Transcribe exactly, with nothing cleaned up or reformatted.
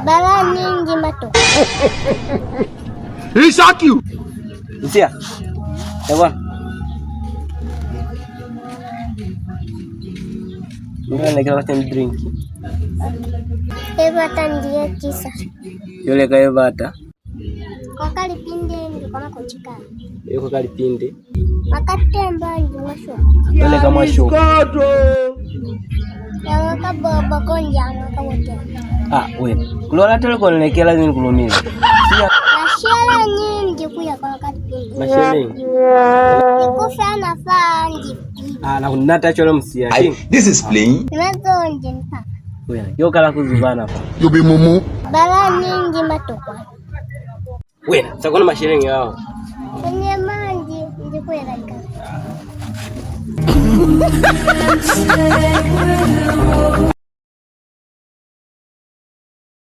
Bala ni ndi matoko. He shock you. Nsia. Ewa. Ndio na kila ten drink. Eba tandi ya kisa. Yole ka ebata. Kwa kalipinde ndi kwa makonchikana. Eko kalipinde. Makatemba ndi mwasho. Yole ka mwasho. Yawa ka bobo konja mwaka wote. Ah, we. Kulola tele konelekela nini kulumile. Mashele nyingi kuya kwa kalipinde. Mashele. Nikufana fandi. Ah, na kunata chole musiya. Ai, this is playing. Nimezonje nipa. Wena, yo kala kuzubana fa. You be mumu. Bala nyingi matokwa. Wena, sa kona masheleñi ao. Kwenye manji, ndi kwela ika.